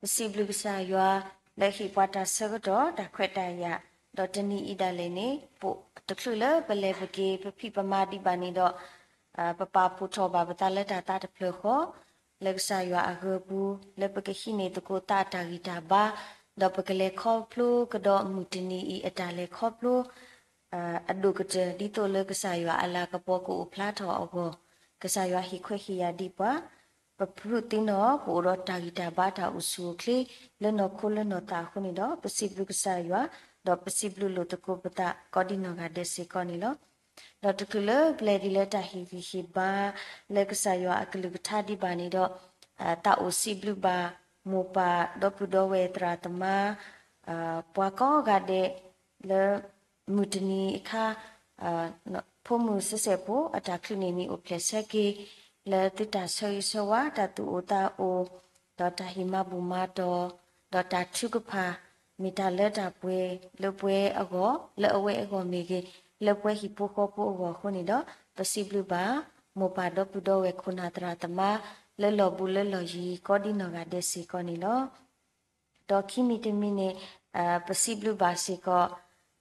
ပစံးဘျုးကစၢ်ယွၤ လၢဟ့ၣ်ပှၤတၢ်ဆၢကတီၢ် တၢ်ခွဲးတၢ်ယာ်, ဒီးတနံၤအံၤဒၣ်လဲာ်န့ၣ် ပတချုးလၢပလဲၤပက့ၤ ပဖံးပမၤဒံးဘၣ်န့ၣ်ဒီး ပပာ်ဖှိၣ်ထီၣ်ဘၣ်ပသးလၢတၢ်သးတဖျၢၣ်ဃီ လၢကစၢ်ယွၤအဂၢၤပူၤ လၢပကဟံးန့ၢ်သကိးသးအတၢ်ဂံၢ်တၢ်ဘါ, ဒီးပကလဲၤခီဖျိကဒီးမုၢ်တနံၤအံၤအတၢ်လဲၤခီဖျိ အဒိၣ်ကတၢၢ် ဒ်သိးလၢကစၢ်ယွၤအလၤကပီၤကအိၣ်ဖျါထီၣ်အဂီၢ်, ကစၢ်ယွၤဟ့ၣ်ခွဲးဟ့ၣ်ယာ်ဒံးပှၤ, ပဖုးသ့ၣ်နီၣ် ပအိၣ်ဒီးတၢ်ဂံၢ်တၢ်ဘါတၢ်အိၣ်ဆူၣ်အိၣ်ချ့ လၢနီၢ်ခိလၢနီၢ်သးအဃိန့ၣ်ဒီး ပစံးဘျုးကစၢ်ယွၤ, ဒီးပစံးဘျုးလိာ်သကိးပသး ကိးဒံနီၢ်ဂၤဒဲးစ့ၢ်ကီးန့ၣ်လီၤ. ဒီးတချုးလၢပလဲၤဒ်လၢတၢ်ဟ့ၣ်ဂံၢ်ဟ့ၣ်ဘါ လၢကစၢ်ယွၤအကလုၢ်ကထါဒံးဘၣ်န့ၣ်ဒီး သးအိၣ်စံးဘျုးဘၣ် မိၢ်ပၢ်ဒီပုၢ်ဒီဝဲၢ်သရၣ်သမါ ပှၤကိးဂၤဒဲး လၢ မုၢ်တနံၤအခါ ဖိမုၣ်စဲးစဲးဖိ အတၢ်ချုးန့ၢ်နံၣ်အိၣ်ဖျဲၣ်ဆၢက့ၤ လၢသုတၢ်ဆၢဂ့ၤဆၢဝါ တၢ်သူၣ်အိၣ်သးအိၣ် ဒီးတၢ်ဟ့ၣ်မၤဘူၣ်မၤတီၤ ဒီးတၢ်ထုကဖၣ် မ့ၢ်တၢ်လၢတၢ်ပှဲၤလၢပှဲၤအဂီၢ် လၢအဝဲအဂီၢ်မ့ၢ်ဂ့ၤ လၢပှဲၤဟံၣ်ဖိဃီဖိအဂီၢ်အဃိန့ၣ်ဒီး ပစံးဘျုးဘၣ် မိၢ်ပၢ်ဒီပုၢ်ဒီဝဲၢ်ခိၣ်နၢ်သရၣ်သမါ လၢလီၢ်ဘူးလၢလီၢ်ယံၤ ကိးဒံနီၢ်ဂၤဒဲးစ့ၢ်ကီးန့ၣ်လီၤ. ဒီးခံမံၤတမံၤန့ၣ် ပစံးဘျုးဘၣ်စ့ၢ်ကီး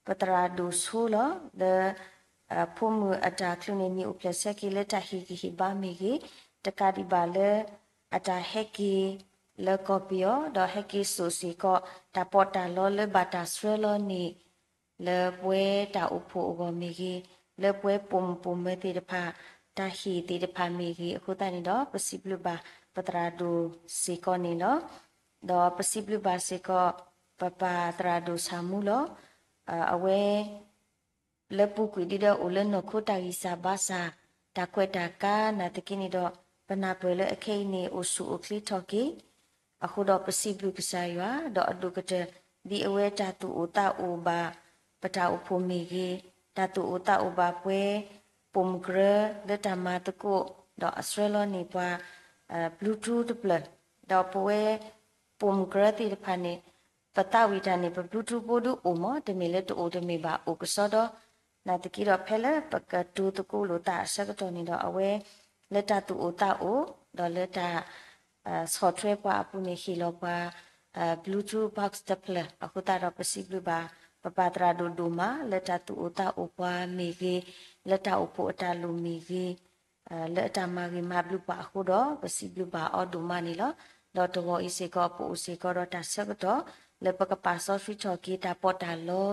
ပသရၣ်ဒိၣ်ဆိလီၤ လၢ ဖိမုၣ်အတၢ်ချုးန့ၢ်နံၣ်အိၣ်ဖျဲၣ်ဆၢက့ၤလၢတၢ်ဟ့ၣ်ဂံၢ်ဟ့ၣ်ဘါမ့ၢ်ဂ့ၤ, တကးဒံးဘၣ်လၢ အတၢ်ဟဲက့ၤ လၢကီၢ်ပယီၤ ဒီးဟဲက့ၤစိာ်စ့ၢ်ကီး တၢ်ပီးတၢ်လီလၢဘၣ်တၢ်ဆှၢလီၤန့ၣ် လၢပဝဲတၢ်အိၣ်ဖှိၣ်အဂီၢ်မ့ၢ်ဂ့ၤ, လၢပဝဲပိာ်မုၣ်ပိာ်မၢၤသ့ၣ်တဖၣ် တၢ်ဟ့ၣ်သ့ၣ်တဖၣ်မ့ၢ်ဂ့ၤအဃိသတးန့ၣ်ဒီး ပစံးဘျုးဘၣ်ပသရၣ်ဒိၣ်စ့ၢ်ကီးန့ၣ်လီၤ. ဒီးပစံးဘျုးဘၣ်စ့ၢ်ကီး ပပၢ်သရၣ်ဒိၣ်ဆၣ်မူလီၤ. အဝဲ လၢပူၤကွံာ်ဒ်ဒီးအိၣ်လၢနီၢ်ခိတၢ်ဂံၢ်စၢ်ဘါစၢ် တၢ်ကွဲးတၢ်ကါနာ်သက့န့ၣ်ဒီး ပနၢ်ပၢၢ်လၢအခဲအံၤန့ၣ် အိၣ်ဆူၣ်အိၣ်ချ့ထီၣ်က့ၤ အဃိဒီးပစံးဘျုးကစၢ်ယွၤ ဒီးအဒိၣ်ကတၢၢ် ဒ်အဝဲတၢ်သူၣ်အိၣ်သးအိၣ်ဘၣ် ပတၢ်အိၣ်ဖှိၣ်မ့ၢ်ဂ့ၤ, တၢ်သူၣ်အိၣ်သးအိၣ်ဘၣ်ပှဲၤ ပိာ်မုၣ်ကရၢ လၢတၢ်မၤသကိး ဒီးအဆှၢလီၤန့ၢ်ပှၤ Bluetooth တဖျၢၣ်, ဒီးပဝဲ ပိာ်မုၣ်ကရၢသ့ၣ်တဖၣ်န့ၣ် ပသးဝံၣ်တၢ်န့ၣ် ပ Bluetooth ဖိဒုအိၣ်မး တမ့ၢ်လၢတအိၣ်တမ့ၢ်ဘၣ် အိၣ်ကစီဒီ နာ်သက့ဒီး ဖဲလၢပကတိၤသကိးလိာ်သးအဆၢကတီၢ်န့ၣ်ဒီး အဝဲ လၢတၢ်သူၣ်အိၣ်သးအိၣ် ဒီးလၢတၢ် ဆီၣ်ထွဲပှၤအပူၤန့ၣ် ဟ့ၣ်လီၤပှၤ Bluetooth box တဖျၢၣ် အဃိသတးဒီး ပစံးဘျုးဘၣ် ပပၢ်သရၣ်ဒိၣ်ဒိၣ်မး လၢတၢ်သူၣ်အိၣ်သးအိၣ်ပှၤမ့ၢ်ဂ့ၤ, လၢတၢ်အိၣ်ဖှိၣ်အတၢ်လိၣ်မ့ၢ်ဂ့ၤ လၢအတၢ်မၤဂ့ၤမၤဘျုးပှၤအဃိဒီး ပစံးဘျုးဘၣ်အီၤဒိၣ်မးန့ၣ်လီၤ. ဒီးတဂီၤအံၤစ့ၢ်ကီး ပအိၣ်စ့ၢ်ကီးဒီးတၢ်ဆၢကတီၢ် လၢပကပာ်စီဆှံထီၣ်က့ၤတၢ်ပီးတၢ်လီ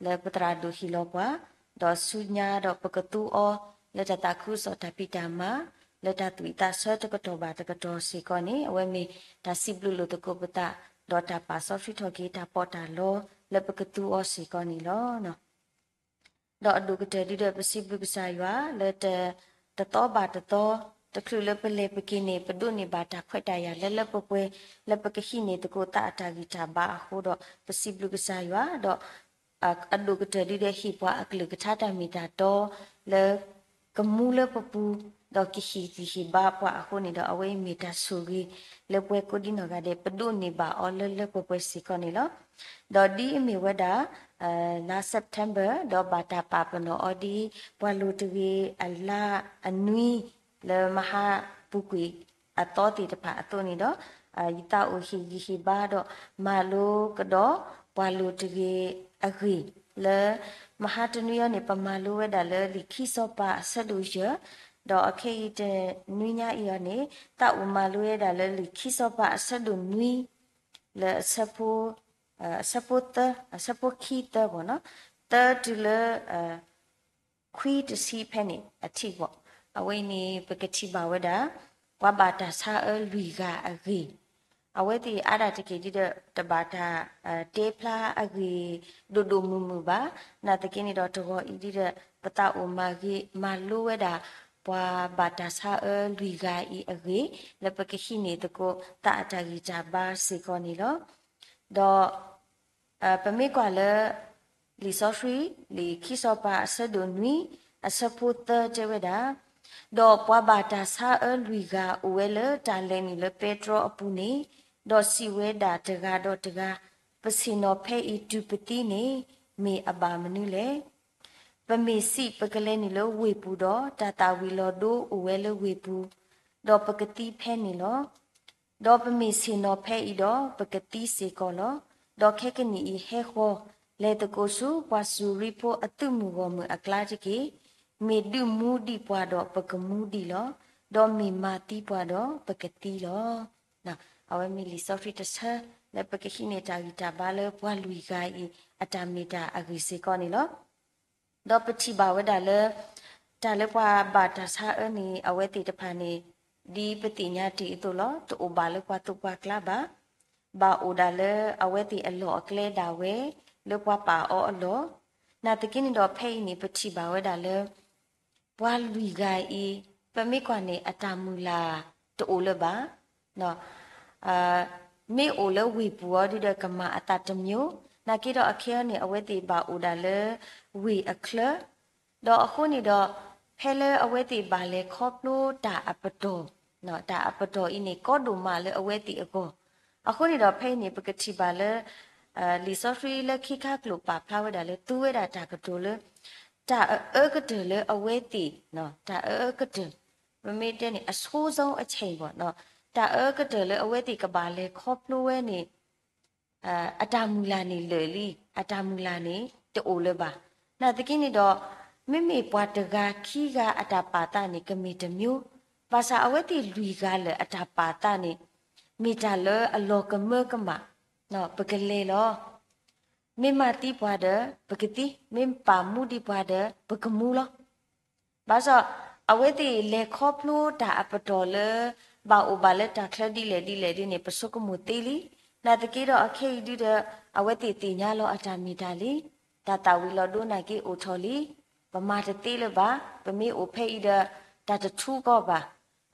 လၢပသရၣ်ဒိၣ်ဟ့ၣ်လီၤပှၤ, ဒီးဆူညါဒီးပကသူအီၤ လၢတၢ်သးခုကစီၣ်တၢ်ဖံးတၢ်မၤ လၢတၢ်သူၣ်ဝံၣ်သးဆၢတကတီၢ်ဘၣ်တကတီၢ်စ့ၢ်ကီးန့ၣ် အဝဲမ့ၢ်တၢ်စံးဘျုးလိာ်သကိးပသး ဒီးတၢ်ပာ်စီဆှံထီၣ်က့ၤတၢ်ပီးတၢ်လီ လၢပကသူအီၤစ့ၢ်ကီးန့ၣ်လီၤ. ဒီးအဒိၣ်ကတၢၢ်ဒ်ဒီးပစံးဘျုးကစၢ်ယွၤ လၢတ တသီဘၣ်တသီ တချုးလၢပလဲၤပက့ၤန့ၣ် ပဒိးန့ၢ်ဘၣ်တၢ်ခွဲးတၢ်ယာ်လၢလၢပှဲၤပှဲၤ လၢပကဟံးန့ၢ်သကိးသးအတၢ်ဂံၢ်တၢ်ဘါအဃိဒီး ပစံးဘျုးကစၢ်ယွၤ ဒီး အဒိၣ်ကတၢၢ်ဒ်ဒီးဟ့ၣ်ပှၤအကလုၢ်ကထါတၢ်မ့ၢ်တၢ်တီ လၢ ကမူလၢပပူၤ ဒီးကဟ့ၣ်ဂံၢ်ဟ့ၣ်ဘါပှၤအဃိန့ၣ်ဒီး အဝဲအံၤမ့ၢ်တၢ်ဆိၣ်ဂ့ၤ လၢပဝဲကိးဒံနီၢ်ဂၤဒဲး ပဒိးန့ၢ်ဘၣ်အီၤလၢလၢပှဲၤပှဲၤစ့ၢ်ကီးန့ၣ်လီၤ. ဒီးဒ်အမ့ၢ်ဝဲဒၣ် လါ September ဒီးဘၣ်တၢ်ပာ်ပနီၣ်အီၤဒ် ပှၤလိၤတဂ့ၤအလါအနွံ လၢမဟါပူၤကွံာ်အသီသ့ၣ်တဖၣ်အသိးန့ၣ်ဒီး ယသးအိၣ်ဟ့ၣ်ဂံၢ်ဟ့ၣ်ဘါဒီး မၤလိကဒီး ပှၤလိၤတဂ့ၤအဂ့ၢ် လၢ မဟါတနွံအံၤန့ၣ် ပမၤလိဝဲဒၣ်လၢလံာ်ခံစီၤပၤအဆၢဒိၣ်ယဲၢ်, ဒီးအခဲအံၤတနွံညါအံၤအံၤန့ၣ် သးအိၣ်မၤလိဝဲဒၣ်လၢလံာ်ခံစီၤပၤအဆၢဒိၣ်နွံ လၢအဆၢဖိ အဆၢဖိသၢ အဆၢဖိခံသၢဘၣ်နီၤ, သၢတုၤလၢ ခွံတဆံဖဲန့ၣ်အထံးဘၣ်. အဝဲအံၤန့ၣ် ပကထံၣ်ဘၣ်ဝဲဒၣ် ပှၤဘၣ်တၢ်ဆါအၢလွံၢ်ဂၤအဂ့ၢ်, အဝဲသ့ၣ်အါဒၣ်တက့ၢ်ဒ်ဒီး တဘၣ်တၢ် တဲဖျါအဂ့ၢ် ဒိၣ်ဒိၣ်မုၢ်မုၢ်ဘၣ်. နာ်သက့န့ၣ်ဒီး တဂီၤအံၤဒ်ဒီး ပသးအိၣ်မၤဂ့ၤမၤလိဝဲဒၣ် ပှၤဘၣ်တၢ်ဆါအၢလွံၢ်ဂၤအံၤအဂ့ၢ် လၢပကဟံးန့ၢ်သကိးသးအတၢ်ဂံၢ်တၢ်ဘါစ့ၢ်ကီးန့ၣ်လီၤ. ဒီး ပမ့ၢ်ကွၢ်လၢ လံာ်စီဆှံ လံာ်ခံစီၤပၤအဆၢဒိၣ်နွံ အဆၢဖိသၢတဲဝဲဒၣ်, ဒီးပှၤဘၣ်တၢ်ဆါအၢလွံၢ်ဂၤအိၣ်ဝဲလၢတၢ်လဲၤနုာ်လၢပဲတြီအပူၤန့ၣ်, ဒီးစံးဝဲဒၣ်တဂၤဒီးတဂၤ, ပဆ့ၣ်နီၤဖဲအံၤတုၤပသံန့ၣ် မ့ၢ်အဘၣ်မနုၤလဲၣ်. ပမ့ၢ်စံးပကလဲၤနုာ်လၢဝ့ၢ်ပူၤဒီး တၢ်သၣ်ဝံၤလီၤဒိအိၣ်ဝဲလၢဝ့ၢ်ပူၤ, ဒီးပကသံဖဲန့ၣ်လီၤ. ဒီးပမ့ၢ်ဆ့ၣ်နီၤဖဲအံၤဒီး ပကသံစ့ၢ်ကီးလီၤ. ဒီးခဲကနံၣ်အံၤဟဲဃီ, လဲၤသကိးဆူပှၤစူၤရံဖိအသုးမုၢ်ဂီၢ်မုၢ်အကျါတက့ၢ်. မ့ၢ်ဒုးမူဒံးပှၤဒီးပကမူဒံးလီၤ. ဒီးမ့ၢ်မၤသံပှၤဒီးပကသံလီၤ. အဝဲမ့ၢ်လံာ်စီဆှံတဆၢ လၢပကဟံးန့ၢ်တၢ်ဂံၢ်တၢ်ဘါလၢပှၤလွံၢ်ဂၤအံၤ အတၢ်မ့ၢ်တၢ်အဂ့ၢ်စ့ၢ်ကီးန့ၣ်လီၤ. ဒီးပထံၣ်ဘၣ်ဝဲဒၣ်လၢ တၢ်လၢပှၤဘၣ်တၢ်ဆါအၢန့ၣ် အဝဲသ့ၣ်တဖၣ်န့ၣ် ဒ်ပသ့ၣ်ညါတ့ၢ်အသိးလီၤ. တအိၣ်ဘၣ်လၢပှၤသိၣ်ပှၤကျါဘၣ်. ဘၣ်အိၣ်ဒၣ်လၢအဝဲသ့ၣ်အလီၢ်အကျဲဒၣ်ဝဲ လၢပှၤပာ်အီၤအလီၢ်. နာ်သက့န့ၣ်ဒီး ဖဲအံၤန့ၣ် ပထံၣ်ဘၣ်ဝဲဒၣ်လၢ ပှၤလွံၢ်ဂၤအံၤ ပမ့ၢ်ကွၢ်န့ၣ် အတၢ်မုၢ်လၢ်တအိၣ်လၢၤဘၣ်. မ့ၢ်အိၣ်လၢဝ့ၢ်ပူၤအီၤဒုဒီး ကမၤအသးတမံၤ, နာ်က့ဒီးအခဲအံၤန့ၣ် အဝဲသ့ၣ်ဘၣ်အိၣ်ဒၣ်လၢဝ့ၢ်အချၢ, ဒီးအဃိန့ၣ်ဒီး ဖဲလၢအဝဲသ့ၣ်ဘၣ်လဲၤခီဖျိတၢ်အပတီၢ်, တၢ်အပတီၢ်အံၤန့ၣ် ကီဒိၣ်မးလၢအဝဲသ့ၣ်အဂီၢ်. အဃိန့ၣ်ဒီး ဖဲအံၤန့ၣ် ပကထံၣ်ဘၣ်လၢ လံာ်စီဆှံလၢခံခါကျိာ်ပာ်ဖျါဝဲဒၣ်လၢ သူဝဲဒၣ်တၢ်ကတိၤလၢ တၢ်အအၢကတၢၢ်လၢအဝဲသ့ၣ်, တၢ်အအၢကတၢၢ်, ပမ့ၢ်တဲန့ၣ် အဆိုးဆုံးအချိန်ပေါ့နော်, တၢ်အအၢကတၢၢ်လၢအဝဲသ့ၣ်ကဘၣ်လဲၤခီဖျိဝဲန့ၣ် အတၢ်မုၢ်လၢ်န့ၣ်လၢာ်လံ, အတၢ်မုၢ်လၢ်န့ၣ် တအိၣ်လၢၤဘၣ်. နာ်သက့န့ၣ်ဒီး မ့မ့ၢ်ပှၤတဂၤခံဂၤအတၢ်ပာ်သးန့ၣ် ကမ့ၢ်တမျိုး, ဘၣ်ဆၣ်အဝဲသ့ၣ်လွံၢ်ဂၤလၢာ်အတၢ်ပာ်သးန့ၣ် မ့ၢ်တၢ်လၢအလီၤကမၢကမၣ်, ပကလဲၤလီၤ. မ့ၢ်မၤသံပှၤဒီး ပကသံ, မ့ၢ်ပာ်မူဒံးပှၤဒီး ပကမူလီၤ. ဘၣ်ဆၣ် အဝဲသ့ၣ်လဲၤခီဖျိတၢ်အပတီၢ်လၢ ဘၣ်အိၣ်ဘၣ်လၢတၢ်ချၢဒ်လဲၣ်ဒ်လဲၣ်ဒ်န့ၣ် ပဆိကမိၣ်သ့လံ. နာ်သက့ဒီးအခဲအံၤဒုဒီး အဝဲသ့ၣ်သ့ၣ်ညါလီၤအတၢ်မ့ၢ်တၢ်လံ, တၢ်သၣ်ဝံၤလီၤဒိနာ်က့အိၣ်ထီၣ်လံ, ပမၤတသ့လၢၤဘၣ်, ပမ့ၢ်အိၣ်ဖဲအံၤဒီး တၢ်တထူကီၢ်ဘၣ်.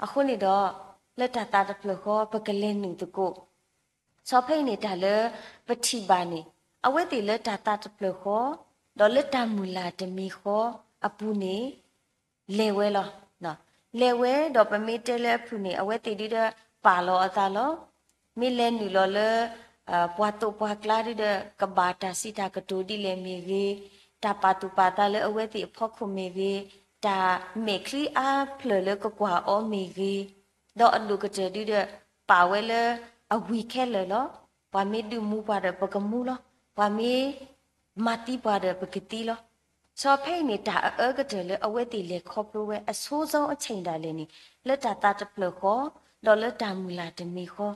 အဃိန့ၣ်ဒီး လၢတၢ်သးတဖျၢၣ်ဃီ ပကလဲၤနုာ်သကိး ဆီဖဲအံၤန့ၣ် တၢ်လၢပထံၣ်ဘၣ်န့ၣ် အဝဲသ့ၣ်လၢတၢ်သးတဖျၢၣ်ဃီ ဒီးလၢတၢ်မုၢ်လၢ်တမံၤဃီအပူၤန့ၣ် လဲၤဝဲလီၤ. လဲၤဝဲဒီးပမ့ၢ်တဲလၢအဖုၣ်န့ၣ် အဝဲသ့ၣ်ဒုဒီးပာ်လီၤအသးလီၤ. မ့ၢ်လဲၤနုာ်လီၤလၢ ပှၤသိၣ်ပှၤကျါဒုဒီး ကဘၣ်တၢ်စံးတၢ်ကတိၤဒ်လဲၣ်မ့ၢ်ဂ့ၤ, တၢ်ပာ်သူၣ်ပာ်သးလၢအဝဲသ့ၣ်အဖီခိၣ်မ့ၢ်ဂ့ၤ, တၢ်မဲာ်ချံအါဖျၢၣ်လၢကကွၢ်အီၤမ့ၢ်ဂ့ၤ, ဒီးအဒိၣ်ကတၢၢ်ဒုဒီး ပာ်ဝဲလၢအဝံၤခဲလၢာ်လီၤ. ပှၤမ့ၢ်ဒုးမူပှၤဒီးပကမူလီၤ. ပှၤမ့ၢ်မၤသံပှၤဒီးပကသံလီၤ. ဆီဖဲအံၤန့ၣ် တၢ်အအၢကတၢၢ်လၢအဝဲသ့ၣ်လဲၤခီဖျိဝဲ အဆိုးဆုံးအချိန် ဒၣ်လဲာ်န့ၣ် လၢတၢ်သးတဖျၢၣ်ဃီ ဒီးလၢတၢ်မုၢ်လၢ်တမံၤဃီ.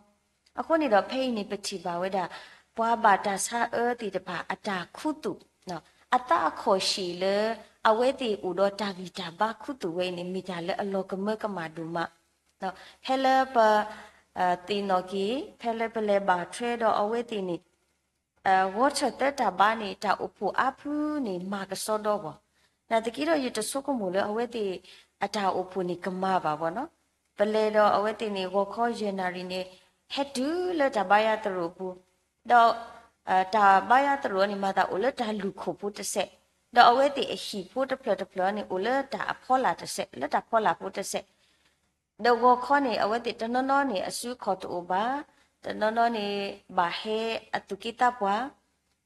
အဃိန့ၣ်ဒီး ဖဲအံၤန့ၣ် ပထံၣ်ဘၣ်ဝဲဒၣ် ပှၤဘၣ်တၢ်ဆါအၢသ့ၣ်တဖၣ်အတၢ်ခူသူၣ်, အသးအခီၣ်ဆံးလၢ အဝဲသ့ၣ်အိၣ်ဒီးတၢ်ဂံၢ်တၢ်ဘါခူသူၣ်ဝဲအံၤန့ၣ် မ့ၢ်တၢ်လၢအလီၤကမၢကမၣ်ဒိၣ်မး. ဖဲလၢပ သ့ၣ်နီၣ်က့ၤ ဖဲလၢပလဲၤဘၣ်ထွဲဒီးအဝဲသ့ၣ်န့ၣ် ဂီၤထၢၣ်သၢတၢ်ဘါန့ၣ် တၢ်အိၣ်ဖှိၣ်အါဖုန့ၣ် မၤကစီဒီဂီၢ်. နာ်သက့ဒီး ယတဆိကမိၣ်လၢအဝဲသ့ၣ်အတၢ်အိၣ်ဖှိၣ်န့ၣ် ကမၤဘၣ်ဘၣ်နီၤ. ပလဲၤဒီးအဝဲသ့ၣ်န့ၣ် ဂီၤခီယဲၢ်နၣ်ရံၣ်န့ၣ် ဟဲတုၤလၢတၢ်ဘါယွၤသရိာ်အပူၤ, ဒီး တၢ်ဘါယွၤသရိာ်န့ၣ် မၤသးအိၣ်လၢတၢ်လူၢ်ခိၣ်ဖိတစဲး, ဒီးအဝဲသ့ၣ်အဟံၣ်ဖိတဖျၢၣ်တဖျၢၣ်န့ၣ် အိၣ်လၢတၢ်အဖီလာ်တစဲး, လၢတၢ်ဖီလာ်ဖိတစဲး ဒီးဂီၤခီန့ၣ် အဝဲသ့ၣ်တနီၤနီၤန့ၣ် အစုအခီၣ်တအိၣ်ဘၣ်, တနီၤနီၤန့ၣ် ဘၣ်ဟဲအသူၣ်က့သးပှၢ်,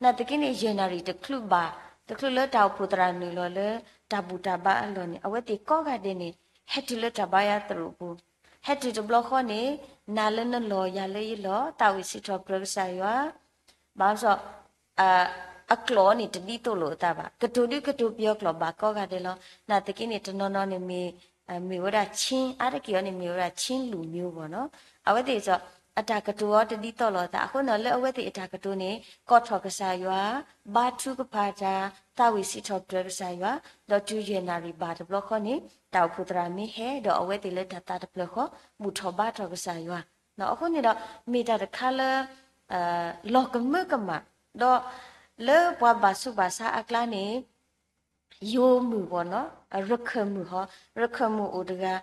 နာ်သက့န့ၣ် ယဲၢ်နၣ်ရံၣ်တချုးဘၣ်, တချုးလၢတၢ်အိၣ်ဖှိၣ်သရၣ်နုာ်လီၤလၢ တၢ်ဘူၣ်တၢ်ဘါအလီၢ်န့ၣ် အဝဲသ့ၣ်ကိးဂၤဒဲးန့ၣ် ဟဲတုၤလၢတၢ်ဘါယွၤသရိာ်ပူၤ, ဟဲတုၤတဘျီဃီန့ၣ် နၤလၢနလီၢ် ယၤလၢယလီၢ် သးဝံၣ်စံးထီၣ်ပတြၢၤကစၢ်ယွၤ, ဘၣ်ဆၣ် အကျိာ်န့ၣ် တဒ်သိးလိာ်အသးဘၣ်. ကတိၤဒုးကတိၤပယီၤကျိာ်ဘၣ်ကိးဂၤဒဲးလီၤ. နာ်သက့န့ၣ် တနီၤနီၤန့ၣ်မ့ၢ် မ့ၢ်ဝဲဒၣ် ချင်း, အါတက့ၢ်အီၤန့ၣ် မ့ၢ်ဝဲဒၣ် ချင်းလူမျိုး ဘၣ်နီၤ. အဝဲသ့ၣ်စီၤ အတၢ်ကတိၤအီၤတဒ်သိးလိာ်အသး အဃိန့ၣ် လၢအဝဲသ့ၣ်အတၢ်ကတိၤန့ၣ် ကိးထီၣ်ကစၢ်ယွၤ, ဘါထုကဖၣ်တၢ်, သးဝံၣ်စံးထီၣ်ပတြၢၤကစၢ်ယွၤ, ဒီးတုၤယဲၢ်နၣ်ရံၣ်ဘၣ်တဘျီဃီန့ၣ် တၢ်အိၣ်ဖှိၣ်သရၣ်မ့ၢ်ဟဲဒီး အဝဲသ့ၣ်လၢတၢ်သးတဖျၢၣ်ဃီ ဘူၣ်ထီၣ်ဘါထီၣ်ကစၢ်ယွၤ အဃိန့ၣ်ဒီး မ့ၢ်တၢ်တခါလၢ လီၤကမၢကမၣ်, ဒီးလၢပှၤဘၣ်ဆူးဘၣ်ဆါအကျါန့ၣ် ယိၤမုၣ်ဘၣ်နီၤ, ရခၢၣ်မုၣ်ဟီ, ရခၢၣ်မုၣ်အိၣ်တဂၤ,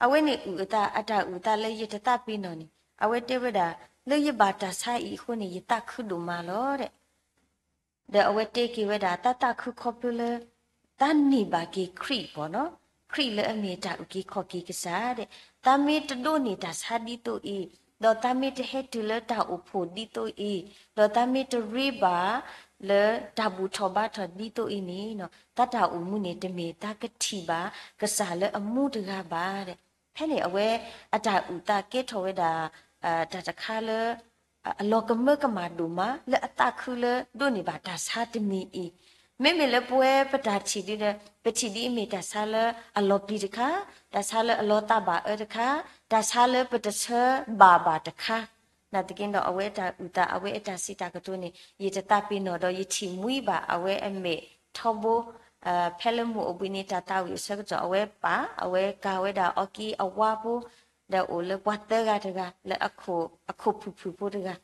အဝဲန့ၣ်အုၣ်အသး အတၢ်အုၣ်အသးလၢယတသးပ့ၤနီၣ်န့ၣ် အဝဲတဲဝဲဒၣ် လၢယဘၣ်တၢ်ဆါအံၤအဃိန့ၣ် ယသးခုဒိၣ်မးလီၤ ဒီးအဝဲတဲက့ၤဝဲဒၣ် တၢ်သးခုခီဖျိလၢ တၢ်န့ၢ်ဘၣ်က့ၤခရံာ်ဘၣ်နီၤ, ခရံာ်လၢအမ့ၢ်တၢ်အုၣ်က့ၤခီၣ်က့ၤကစၢ်ဒီး တၢ်မ့ၢ်တဒိးန့ၢ်တၢ်ဆါဒ်သိးအံၤ, ဒီးတၢ်မ့ၢ်တဟဲတုၤလၢတၢ်အိၣ်ဖှိၣ်ဒ်သိးအံၤ, ဒီးတၢ်မ့ၢ်တရ့ဘၣ်လၢတၢ်ဘူၣ်ထီၣ်ဘါထီၣ်ဒ်သိးအံၤန့ၣ်, တၢ်တၢ်အိၣ်မူန့ၣ် တမ့ၢ်တၢ်ကထံၣ်ဘၣ်ကစၢ်လၢအမူတဂၤဘၣ်ဒီး ဖဲန့ၣ်အဝဲအတၢ်အုၣ်သးကဲထီၣ်ဝဲဒၣ် တၢ်တခါလၢ အလီၤကမၢကမၣ်ဒိၣ်မး လၢအသးခုလၢဒိးန့ၢ်ဘၣ်တၢ်ဆါတမံၤအံၤ, မ့မ့ၢ်လၢပဝဲပတၢ်ထံၣ်ဒ်ဒီး ပထံၣ်ဒ်အမ့ၢ်တၢ်ဆါလၢအလီၤပျံၤတခါ, တၢ်ဆါလၢအလီၤသးဘၣ်အၢတခါ, တၢ်ဆါလၢပတဆၢဘၣ်ဘၣ်တခါ, နာ်သက့ဒီး အဝဲတၢ်အုၣ်သး အဝဲအတၢ်စံးတၢ်ကတိၤန့ၣ် ယတသးပ့ၤနီၣ်ဒီး ယထံၣ်မှံဘၣ်အဝဲအမဲာ်ထီဘိ, ဖဲလၢမုၢ်အိၣ်ဘှံးနံၤ တၢ်သးဝံၣ်အဆၢကတီၢ် အဝဲပာ် အဝဲကၤဝဲဒၣ်အီက့အဝါဖိ, ဒီးအိၣ်လၢပှၤသၢဂၤတဂၤ လၢအခိၣ်ဖုၣ်ဖုၣ်ဖိတဂၤ,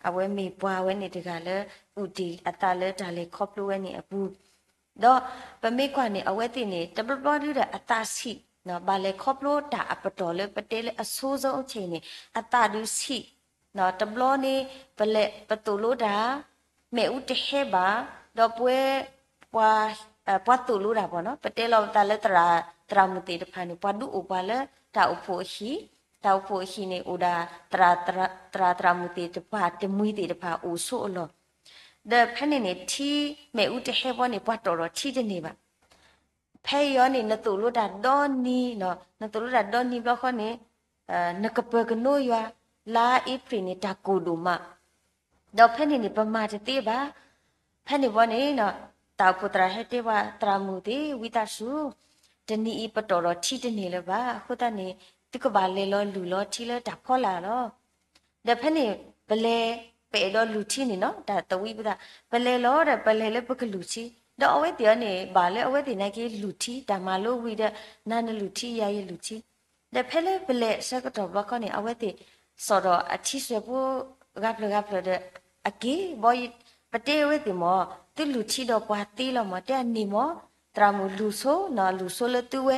အဝဲမ့ၢ်ပှၤဝဲန့ၣ်တဂၤလၢ အုၣ်တ့ၢ်အသးလၢတၢ်လဲၤခီဖျိဝဲန့ၣ်အပူၤ ဒီးပမ့ၢ်ကွၢ်န့ၣ် အဝဲသ့ၣ်န့ၣ် တဘျီဘျီဒုဒီးအသးဆံး, ဘၣ်လဲၤခီဖျိတၢ်အပတီၢ်လၢပတဲလၢအဆိအဆၢအဆၢန့ၣ် အသးဒုးဆံး, တဘျီန့ၣ် ပလဲၤပသိၣ်လိတၢ် မ့ၣ်အူတဟဲဘၣ်, ဒီးပဝဲ ပှၤ ပှၤသိၣ်လိတၢ်ဘၣ်နီၤ ပတဲလီၤပသးလၢ သရၣ်မုၣ်သ့ၣ်တဖၣ်န့ၣ် ပှၤဒုးအိၣ်ပှၤလၢတၢ်အိၣ်ဖှိၣ်အဟံၣ်, တၢ်အိၣ်ဖှိၣ်အဟံၣ်န့ၣ် အိၣ်ဒၣ် သရၣ်သရၣ်မုၣ်သ့ၣ်တဖၣ် တမှံၤသ့ၣ်တဖၣ်အိၣ်ဆိးအလီၢ်, ဒီးဖဲန့ၣ်န့ၣ် ထံမ့ၣ်အူတဟဲဘီန့ၣ် ပှၤတီၢ်ထီၣ်ထံတန့ၢ်ဘၣ်. ဖဲအံၤအီၤန့ၣ် နသိၣ်လိတၢ်ဒီနံၤ, နသိၣ်လိတၢ်ဒီနံၤဘျီဃီန့ၣ် နကပၢၤကနိယွၤ လါအ့ဖြ့ၣ်န့ၣ် တၢ်ကိၢ်ဒိၣ်မး, ဒီးဖဲန့ၣ်န့ၣ် ပမၤတသ့ဘၣ်. ဖဲန့ၣ်ဘီန့ၣ် တၢ်အိၣ်ဖှိၣ်သရၣ်ဟဲတဲပှၤ သရၣ်မုၣ်သ့ၣ် ဝံသးစူၤ, တနံၤအံၤပတီၢ်ထီၣ်ထံတန့ၢ်လၢၤဘၣ်. အဃိသတးန့ၣ် သုကဘၣ်လဲၤလီၤလုၢ်လီၤထံလၢတၢ်ဖီလာ်လီၤ. ဒီးဖဲန့ၣ် ပလဲၤ ပအဲၣ်ဒိးလုၢ်ထံန့ၣ်နီၤ တၢ်သဝံပသး ပလဲၤလီၤဒီး ပလဲၤလၢပကလုၢ်ထံ, ဒီးအဝဲသ့ၣ်အီၤန့ၣ် ဘၣ်လၢအဝဲသ့ၣ်နာ်က့လုၢ်ထံ တၢ်မၤလိဝံၤဒီး နၤနလုၢ်ထံ ယၤယလုၢ်ထံ, ဒီးဖဲလၢပလဲၤအဆၢကတီၢ်ဘျီခီန့ၣ် အဝဲသ့ၣ် စိာ်ဒီးအထံစွဲၣ်ဖိ ဂၤဖျၢၣ်ဂၤဖျၢၣ်ဒီး အက့ၤဘီ ပတဲအဝဲသ့ၣ်မၢ် သုလုၢ်ထံဒီးပှၤသ့လီၤမၢ် တဲအန့ၣ်မၢ် သရၣ်မုၣ်လုၢ်ဆိနီၤ လုၢ်ဆိလၢသုဝဲ,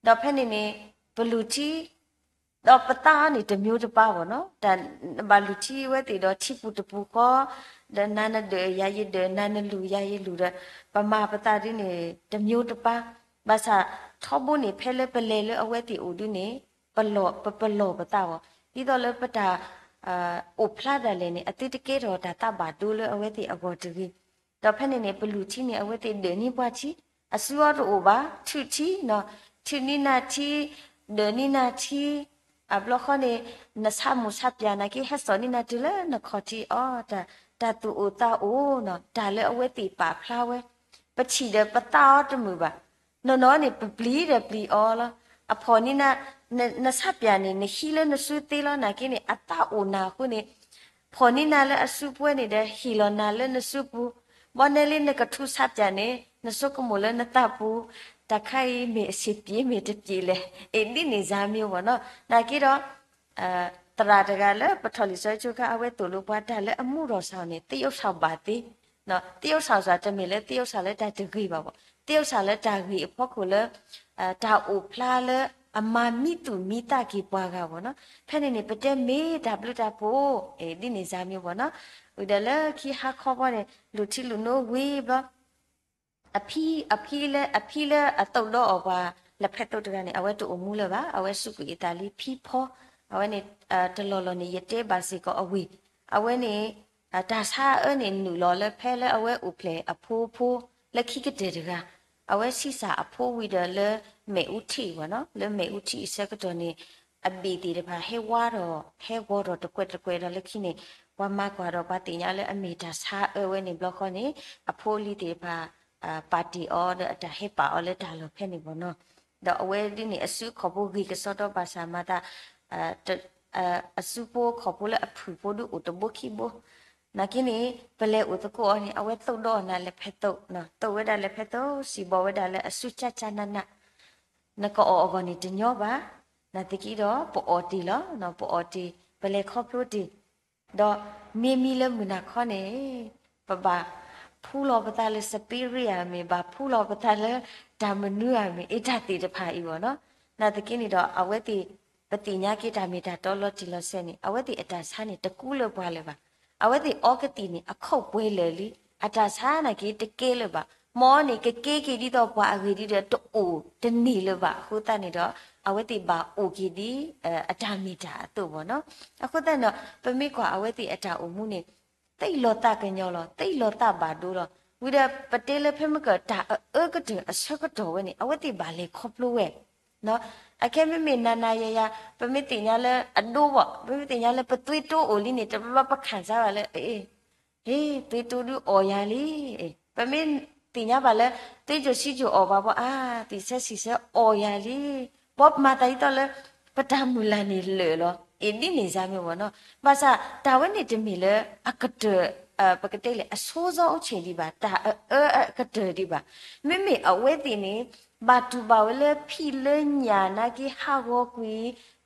ဒီးဖဲန့ၣ်န့ၣ် ပလုၢ်ထံ ဒီးပသးအီၤန့ၣ် တမျိုးတပါဘၣ်နီၤ, တၢ်ဘၣ်လုၢ်ထံဝဲသ့ၣ်ဒီး ထံပူၤတပူၤဃီ, ဒီးနၤနဒၢးယၤယဒၢး နၤနလုၢ်ယၤယလုၢ်ဒီး ပမၤပသးဒ်န့ၣ် တမျိုးတပါ, ဘၣ်ဆၣ် ထီဘိန့ၣ် ဖဲလၢပလဲၤလၢအဝဲသ့ၣ်အိၣ်ဒ်န့ၣ် ပလီၢ် ပ ပလီၢ်ပသးဘၣ်, ဒ်သိးလၢပတၢ် အိၣ်ဖျါဒၣ်လဲာ်န့ၣ် အသုတကဲထီၣ်တၢ်သးဘၣ်ဒိလၢအဝဲသ့ၣ်အဂီၢ်တဂ့ၤ. ဒီးဖဲန့ၣ်န့ၣ် ပလုၢ်ထံန့ၣ် အဝဲသ့ၣ်ဒၢးန့ၢ်ပှၤထံ, အစုအီၤတအိၣ်ဘၣ်, ထုးထံနီၤ, ထုးန့ၢ်နၤထံ, ဒၢးန့ၢ်နၤထံ, အဘျီဃီန့ၣ် နဆါမူၤဆါပၠးနာ်က့ ဟဲစိာ်န့ၢ်နၤတုၤလၢနခီၣ်ထံးအီၤ, တၢ်သူၣ်အိၣ်သးအိၣ်နီၤ တၢ်လၢအဝဲသ့ၣ်ပာ်ဖျါဝဲ, ပထံၣ်ဒီးပသးအီၤတမုာ်ဘၣ်. နီၢ်နီၢ်န့ၣ် ပပျံၤဒီးပျံၤအီၤလီၤ. အဖီၣ်န့ၢ်နၤ, နဆါပၠးန့ၣ် နဟံးလၢနစုသ့လီၤ နာ်က့န့ၣ် အသးအိၣ်နၤအဃိန့ၣ် ဖီၣ်န့ၢ်နၤလၢအစုပှဲၤန့ၣ်ဒီး ဟ့ၣ်လီၤနၤလၢနစုပူၤ, ဘီနဲလံနကထူဆါပၠးန့ၣ် နဆိကမိၣ်လၢနသးပူၤ, တၢ်ခါအံၤမ့ၢ်အဆံးပျ့ၤမ့ၢ်တပျ့ၤလဲၣ်, အ့ၣ်ဒ်န့ၣ်စၢ်မ့ၢ်ဘၣ်နီၤ, နာ်က့ဒီး သရၣ်တဂၤလၢပထီၣ်လံာ်စီဆှံကါ အဝဲသိၣ်လိပှၤတၢ်လၢအမူရီၣ်ဆၣ်န့ၣ် သ့ၣ်အိၣ်ဆၣ်ဘၣ်သ့, သ့ၣ်အိၣ်ဆၣ်စ့ၢ် တမ့ၢ်လၢသ့ၣ်အိၣ်ဆၣ်လၢတၢ်တဂ့ၤဘၣ်ဘၣ်, သ့ၣ်အိၣ်ဆၣ်လၢတၢ်ဂ့ၤအဖီခိၣ်လၢ တၢ်အိၣ်ဖျါလၢအမၤမံသူၣ်မံသးက့ၤပှၤဂၤဘၣ်နီၤ, ဖဲန့ၣ်န့ၣ် ပတဲမ့ၢ်တၢ်ဘျုးတၢ်ဖှိၣ် အ့ၣ်ဒ်န့ၣ်စၢ်မ့ၢ်ဘၣ်နီၤ, ဝံၤဒီးလၢခံဟါခီဘီန့ၣ် လူၤထံလူၤနိဝံၤဘျီ အဖံ အဖံလၢ အဖံလၢအသိးဒီးအီၤပှၤ လဲၤဖဲသိးတဂၤန့ၣ် အဝဲတအိၣ်မူလၢၤဘၣ်, အဝဲစူးကွံာ်အသးလံဖံဖီ, အဝဲန့ၣ် တလီၢ်လီၢ်န့ၣ် ယတဲဘၣ်စ့ၢ်ကီးအဝ့ၢ်, အဝဲန့ၣ် တၢ်ဆါအၢန့ၣ် နုာ်လီၤလၢဖဲလၢအဝဲအိၣ်ဖျဲၣ်အဖိဖိ လၢခံကတၢၢ်တဂၤ, အဝဲဆံးစၢ်အဖိဝံၤဒီးလၢ မ့ၣ်အူထံၣ်ဘၣ်နီၤ, လၢမ့ၣ်အူထံၣ်အဆၢကတီၢ်န့ၣ် အဘ့ၣ်သ့ၣ်တဖၣ်ဟဲဝါထီၣ် ဟဲဂီၤထီၣ်တကွဲးတကွဲးဒီးလၢခံန့ၣ် ပှၤမၤကွၢ်ဒီးပှၤသ့ၣ်ညါလၢအမ့ၢ်တၢ်ဆါအၢဝဲန့ၣ်ဘျီဃီန့ၣ် အဖိအလံၤသ့ၣ်တဖၣ် ပာ်တ့ၢ်အီၤဒီးအတၢ်ဟဲပာ်အီၤလၢတၢ်လီၢ်ဖဲန့ၣ်ဘၣ်နီၤ, ဒီးအဝဲဒ်န့ၣ် အစုအခီၣ်ဖိဂ့ၤကစီဒီဘၣ်ဆၣ်မၤသး အစုဖိခီၣ်ဖိလၢအဖုၣ်ဖိဒုးအိၣ်တဘိခံဘိ, နာ်က့န့ၣ် ပလဲၤအိၣ်သကိးအီၤန့ၣ် အဝဲသိးဒီးနၤလဲၤဖဲသိး, သိးဝဲဒၣ်လဲၤဖဲသိး စံးဘီဝဲဒၣ်လၢအစုကၠၢ်ကၠၢ်နးနး, နကအီၣ်အဂီၢ်န့ၣ်တညီဘၣ်, နာ်သက့ဒီး ပအီၣ်တ့ၢ်လီၤ, ပအီၣ်တ့ၢ် ပလဲၤခီဖျိတ့ၢ်, ဒီးမ့မံလၢမုၢ်နၤခီန့ၣ် ပဘၣ်ဖှူလီၤပသးလၢ spirit ဧါမ့ၢ် ဘၣ်ဖှူလီၤပသးလၢတၢ်မနုၤဧါမ့ၢ် အ့တၢ်သ့ၣ်တဖၣ်အံၤဘၣ်နီၤ, နာ်သက့န့ၣ်ဒီး အဝဲသ့ၣ် ပသ့ၣ်ညါက့ၤတၢ်မ့ၢ်တၢ်တီလီၤတံၢ်လီၤဆဲးန့ၣ် အဝဲသ့ၣ်အတၢ်ဆါန့ၣ် တကူလၢၤပှၤလၢၤဘၣ်, အဝဲသ့ၣ်အီကသံၣ်န့ၣ် အခိၣ်ပှဲၤလၢာ်လံ, အတၢ်ဆါနာ်က့တကဲလၢၤဘၣ်, မ်အီၤန့ၣ် ကကဲက့ၤဒ်သိးပှၤအဂ့ၢ်ဒ်ဒီး တအိၣ်တန့ၢ်လၢၤဘၣ်အဃိသတးန့ၣ်ဒီး အဝဲသ့ၣ်ဘၣ်အိၣ်က့ၤဒ် အတၢ်မ့ၢ်တၢ်အသိးဘၣ်နီၤ, အဃိသတးန့ၣ်ဒီး ပမ့ၢ်ကွၢ်အဝဲသ့ၣ်အတၢ်အိၣ်မူန့ၣ် သ့ၣ်လီၤသးကညီၤလီၤ သ့ၣ်လီၤသးဘၣ်ဒိလီၤ, ဝံၤဒီးပတဲလၢဖဲမ့ၢ်ကတၢ်အအၢကတၢၢ်အဆၢကတီၢ်ဝဲန့ၣ် အဝဲသ့ၣ်ဘၣ်လဲၤခီဖျိဝဲ နီၤ, အခဲမ့မ့ၢ်နၤနၤယၤယၤ ပမ့ၢ်သ့ၣ်ညါလၢအဒိဘၣ်, ပမ့ၢ်သ့ၣ်ညါလၢပသွံၣ်တိအိၣ်လံန့ၣ် တဘျီဘျီပခၣ်စါဘၣ်လၢ အ့ သွံၣ်တိဒုးအီၣ်ယၤလံ. ပမ့ၢ်သ့ၣ်ညါဘၣ်လၢ သွံၣ်စိၤဆံစိၤအီၣ်ဘၣ်ဘၣ် အါ သံၣ်ဆၢဆံၣ်ဆၢအီၣ်ယၤလံ. ဘီမၤသးဒ်သိးလၢ ပတၢ်မုၢ်လၢ်န့ၣ်လၢာ်လီၤ. အ့ ဒ်န့ၣ်စါမ့ၢ်ဝဲနီၤ. ဘၣ်ဆၣ်တၢ်ဝဲန့ၣ်တမ့ၢ်လၢအကတၢၢ် ပကတဲလဲၣ် အဆိစီအိၣ်ဆံးဒံးဘၣ်, တၢ်အအၢအကတၢၢ်ဒံးဘၣ်. မ့မ့ၢ်အဝဲသ့ၣ်န့ၣ် ဘၣ်တူၢ်ဘၣ်ဝဲလၢဖံးလၢညၣ်နာ်က့ဟး